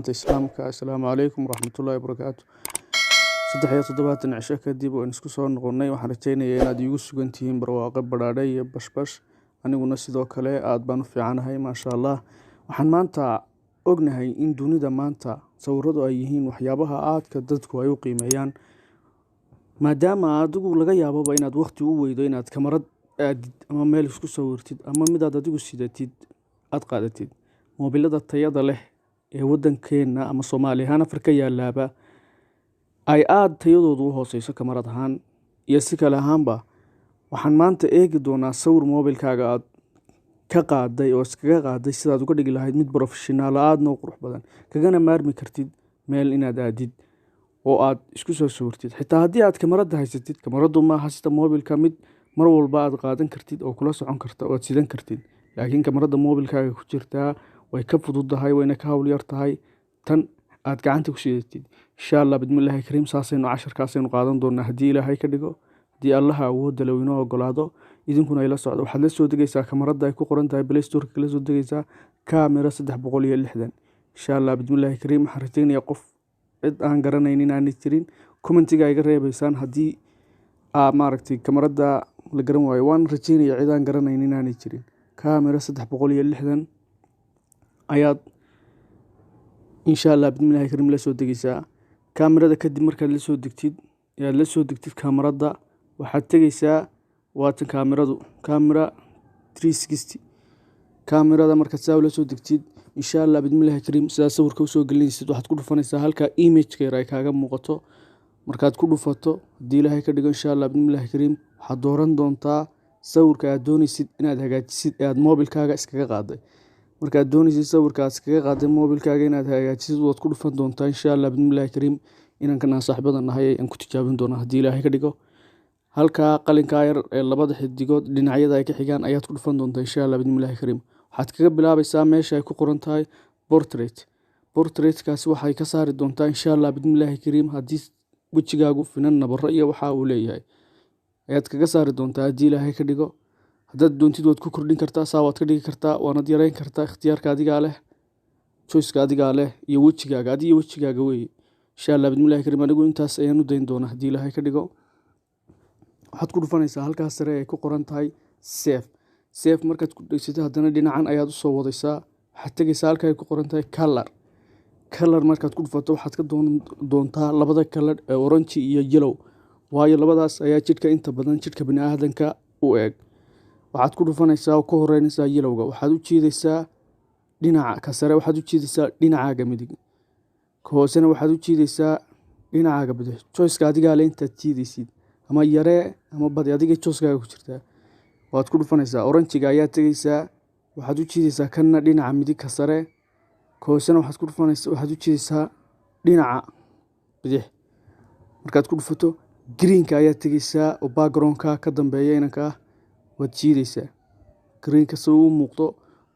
Islaamka. Assalaamu calaykum waraxmatullaahi wabarakaatu. 73 cisho kadib waan isku soo noqonnay. Waxaan rajeynayaa inaad iigu sugan tihiin barwaaqo, badhaadhe iyo bashbash. Aniguna sidoo kale aad baan u fiicanahay, maasha Allah. Waxaan maanta ognahay in dunida maanta sawiradu ay yihiin waxyaabaha aadka dadku ay u qiimeeyaan, maadaama adigu laga yaababa inaad waqti u weydo inaad kamarad aadid ama meel isku sawirtid ama midaad adigu sidatid aad qaadatid. Moobilada tayada leh ee wadankeena ama Soomaali ahaan Afrika yaalaaba ay aada tayadoodu u hooseyso kamarad ahaan iyo si kale ahaanba. Waxaan maanta eegi doonaa sawir moobilkaaga aad ka qaaday oo iskaga qaaday sidaad uga dhigi lahayd mid professional, aadna u qurux badan, kagana maarmi kartid meel inaad aadid oo aad isku soo sawirtid. Xitaa haddii aad kamarada haysatid, kamaradu maaha sida moobilka mid mar walba aad qaadan kartid oo kula socon karta oo aad sidan kartid, laakiin kamarada moobilkaaga ku jirtaa way ka fududahay, wayna ka hawl yar tahay tan aad gacanta ku sidatid. Insha Allah bismillaahi kariim, saasaynu casharkaasaynu qaadan doonaa haddii Ilaahay ka dhigo, haddii Allaha awoodda leh inoo ogolaado. Idinkuna ila socdo. Waxaad la soo degaysaa kamarada ay ku qoran tahay Play Store kala soo degaysaa Camera 360. Insha Allah bismillaahi kariim, waxaan rajeynayaa qof cid aan garanaynin aanay jirin. Commentiga iga reebaysaan haddii aa maaragtay kamarada la garan waayo. Waan rajeynaya cid aan garanaynin aanay jirin. Camera 360 ayaad insha Allah bismillaahi kariim la soo degaysaa kaamirada. Kadib markaad la soo degtid aad la soo degtid kaamarada, waxaad tegaysaa, waatan kaamiradu, Camera 360. Kaamirada markaad saa ula soo degtid, insha Allah bismillaahi kariim, sidaad sawirka usoo gelinaysid, waxaad ku dhufanaysaa halka image-ka yar ay kaaga muuqato. Markaad ku dhufato, haddii Ilaahay ka dhigo, insha Allah bismillaahi kariim, waxaad dooran doontaa sawirka aad doonaysid inaad hagaajisid ee aad moobilkaaga iskaga qaaday. Markaad doonaysid sawirka aad iskaga qaaday moobilkaaga inaad hagaajisid, waad ku dhufan doontaa insha Allah bismillaahi kariim. Inankan aan saaxiibada nahay ayaan ku tijaabin doonaa haddii Ilaahay ka dhigo. Halkaa qalinkaa yar ee labada xidigood dhinacyada ay ka xigaan ayaad ku dhufan doontaa insha Allah bismillaahi kariim. Waxaad kaga bilaabaysaa meesha ay ku qoran tahay portrait. Portraitkaasi waxay ka saari doontaa insha Allah bismillaahi kariim haddii wejigaagu finan, nabaro iyo waxa uu leeyahay ayaad kaga saari doontaa haddii Ilaahay ka dhigo. Haddaad doontid waad ku kordhin kartaa, saa waad ka dhigi kartaa, waanad yareyn kartaa. Ikhtiyaarka adigaa leh, choiceka adigaa leh iyo wejigaaga, adiga iyo wejigaaga weeye. Insha Allah bismillahi kariim, anigu intaas ayaan u dayn doonaa haddii Ilaahay ka dhigo. Waxaad ku dhufanaysaa halkaas sare ay ku qoran tahay save. Save markaad ku dhegsato, haddana dhinacan ayaad usoo wadaysaa. Waxaad tegaysaa halka ay ku qoran tahay color. Color markaad ku dhufato, waxaad ka doonan doontaa labada color ee orange iyo yellow, waayo labadaas ayaa jidhka inta badan jidhka bini'aadanka u eg. Waxaad ku dhufanaysaa oo ka horeynaysaa yellowga. Waxaad u jiidaysaa dhinaca ka sare, waxaad u jiidaysaa dhinacaaga midig, ka hoosena waxaad u jiidaysaa dhinacaaga bidix. Choiceka adigaa le intaad jiidaysid, ama yaree ama badi, adiga choicekaaga ku jirtaa. Waad ku dhufanaysaa, oranjiga ayaad tegaysaa, waxaad u jiidaysaa kanna dhinaca midig ka sare, ka hoosena waxaad ku dhufanaysaa, waxaad u jiidaysaa dhinaca bidix. Markaad ku dhufato, greenka ayaad tegaysaa oo backgroundka ka dambeeya inanka ah waad jiidaysaa greenka si uu u muuqdo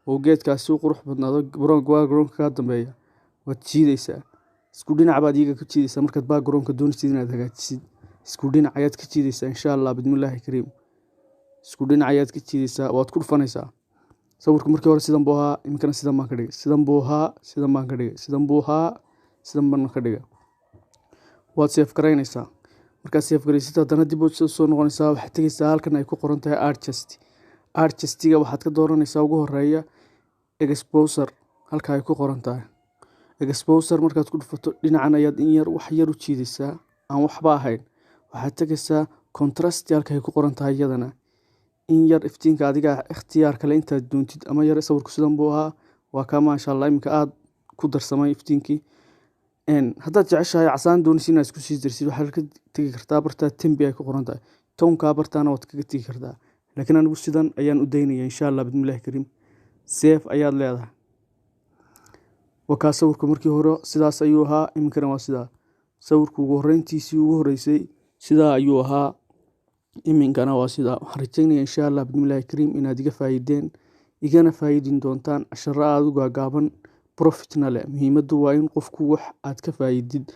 oo geedkaasi u qurux badnaado. Backgroundka ka dambeeya waad jiidaysaa. Isku dhinac baad iyaga ka jiidaysaa. Markaad backgroundka doonaysid inaad hagaajisid, isku dhinac ayaad ka jiidaysaa insha Allah bismillaahi kariim. Isku dhinac ayaad ka jiidaysaa, waad ku dhufanaysaa. Sawirku markii hore sidan buu ahaa, iminkana sidan baan ka dhigay. Sidan buu ahaa, sidan baan ka dhigay. Sidan buu ahaa, sidan baan ka dhigay. Waad save garaynaysaa. Markaad save garaysid, haddana dib uad soo noqonaysaa. Waxaad tegaysaa halkan ay ku qoran tahay adjust. Adjustiga waxaad ka dooranaysaa ugu horeeya exposure, halka ay ku qoran tahay exposure. Markaad ku dhufato, dhinacan ayaad in yar wax yar u jiidaysaa aan waxba ahayn. Waxaad tegaysaa contrast halka ay ku qoran tahay, iyadana in yar iftiinka adiga ikhtiyaar kale intaad doontid ama yar. Sawirku sidan buu ahaa, waa kaa, maasha Allah, iminka aada ku darsamay iftiinkii. Haddaad jeceshahay casaan doonaysid inaad isku sii darsid, waxaad ka tegi kartaa bartaa tempi ay ku qoran tahay, tonekaa bartaana waad kaga tegi kartaa, laakiin anigu sidan ayaan u daynaya insha Allah bismillahi kariim. Save ayaad leedahay. Waa kaa sawirku, markii hore sidaas ayuu ahaa, iminkana waa sidaa. Sawirku ugu horreyntiisii ugu horreysay sidaa ayuu ahaa, iminkana waa sidaa. Waxaan rajeynaya insha Allah bismillahi kariim inaad iga faa'iideen, igana faa'iidin doontaan casharo aada u gaagaaban, profitna leh. Muhiimaddu waa in qofku wax aad ka faa'iidid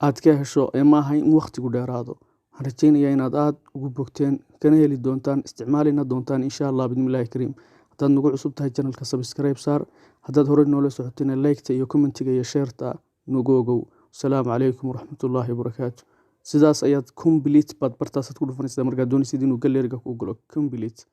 aad ka hesho ee maaha in waqtigu dheeraado. Waxaan rajeynayaa inaad aada ugu bogteen, kana heli doontaan, isticmaalina doontaan insha Allah bismillahi kariim. Haddaad nagu cusub tahay channelka, subscribe saar. Haddaad hore noola socotayna, like-ta iyo comment-iga iyo share-ta nagu ogow. Asalaamu calaykum waraxmatullaahi wabarakaatu. Sidaas ayaad complete baad bartaasaad ku dhufanaysaa markaad doonaysid inuu gallery-ga kuu galo complete.